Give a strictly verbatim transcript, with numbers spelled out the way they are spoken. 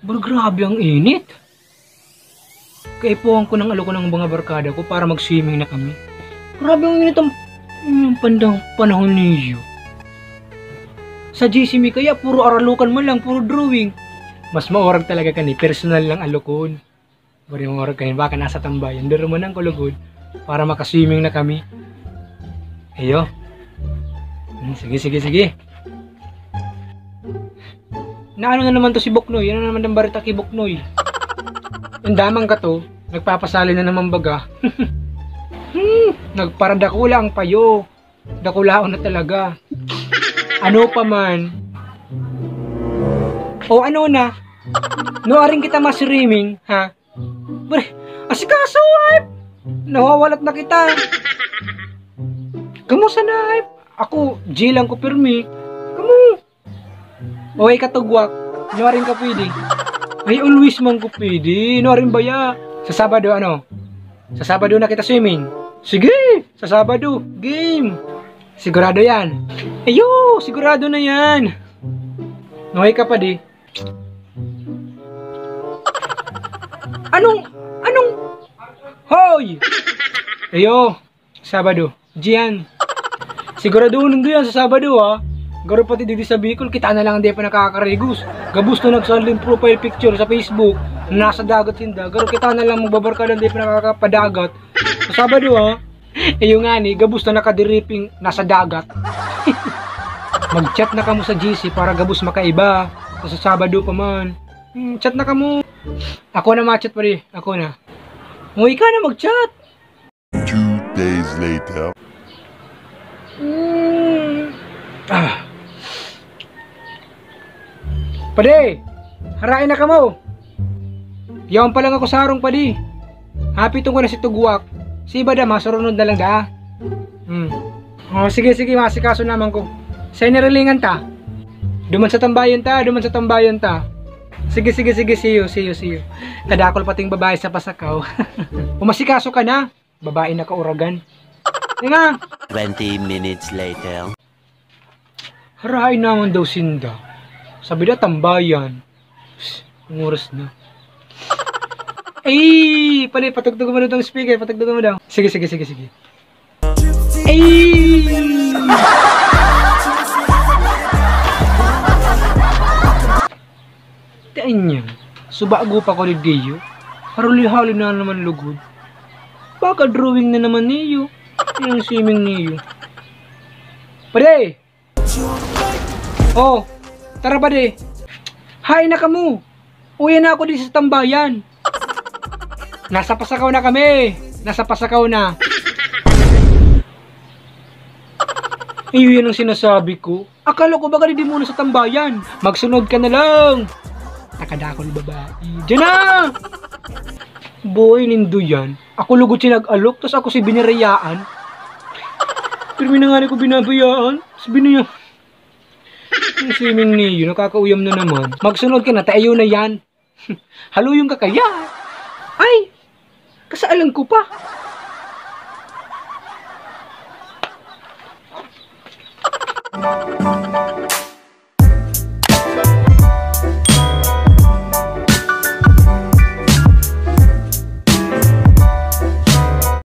Bro, grabe ang init. Kaipuhan ko ng alokon ng mga barkada ko para mag-swimming na kami. Grabe ang init ang, ang pandang panahon niyo. Sa G C mi kaya, puro aralukan man lang, puro drawing. Mas maorag talaga kani, personal lang alokon. Pwede mong orag kayo, baka nasa tambayan. Pero manang kulugod, para makaswimming na kami. Ayo. Hmm, sige, sige, sige. Na ano na naman to si Buknoy? Ano na naman ang barita kay Buknoy? Ang damang ka to, nagpapasali na naman baga. Hmm, nagparadakula ang payo. Dakulaon na talaga. Ano pa man? O ano na? No, aring kita maswimming, ha? Pre, asikaso, ay! Nawawalat na kita. Kamusta na, ay? Ako, G lang ko pirmi. Kamu? O, ikatugwak. Nuarin ka pwede. Ay, always man ko pwede. Nuarin baya. Sa Sabado, ano? Sa Sabado na kita swimming. Sige! Sa Sabado, game! Sigurado yan. Ayo! Sigurado na yan! Nuhay ka pa di. Anong, anong, hoy! Ayo! Sabado. Diyan. Siguraduhon nindo yan sa Sabado, ha? Garo pati digdi sa Bicol, kita na lang hindi pa nakakarigos. Gabos na nagsaling profile picture sa Facebook, nasa dagat sinda. Garo kita na lang magbabarkada, hindi pa nakakapadagat. Sa Sabado, ha? Eh, yung nga ni, gabos na nakadiriping nasa dagat. Mag-chat na kamo sa G C para gabos makaiba. Sa Sabado pa man. Hmm, chat na kamo. Ako na ma-chat, pare. Ako na. Uy, ka na mag-chat. Two days later. Mm. Ah. Padi, harain na kamo. Yaon pa lang ako sa harong, padi. Hapitong ko na si Tugwak. Si iba da, masurunod na lang da. Hmm. Oh, sige, sige, masikaso naman ko. Sa inirilingan ta. Duman sa tambayan ta, duman sa tambayan ta. Sige, sige, sige, see you, see you, see you. Kadakol pating babae sa pasakaw. Umasikaso ka na. Babae na kauragan. Nga! Twenty minutes later. Harahay naman daw sinda. Sabi na tambayan. Psst, ang oras na. Ay! Pali, patugtog mo daw tong speaker. Patugtog mo daw. Sige, sige, sige, sige. Ay! Tain niya. Subago pa ko ni Dio. Haruli-hali na naman lugod. Baka drawing na naman niyo. Yung swimming niyo. Pare! Oh, tara, pare. Hain na kamo. Uwi na ako di sa tambayan. Nasa pasakaw na kami. Nasa pasakaw na. Iyo yan ang sinasabi ko. Akala ko ba di muna sa tambayan? Magsunod ka na lang. Takadakol babae. Diyan na! Boy, nindo yan. Ako lugod siya nag-alok, tas ako si binirayaan. Pirmi na nga ko binabayaan. Sabi niya, yung swimming niyo, nakakauyam na naman. Magsunod ka na, tayo na yan. Haluyong ka kaya? Ay, kasaalan ko pa.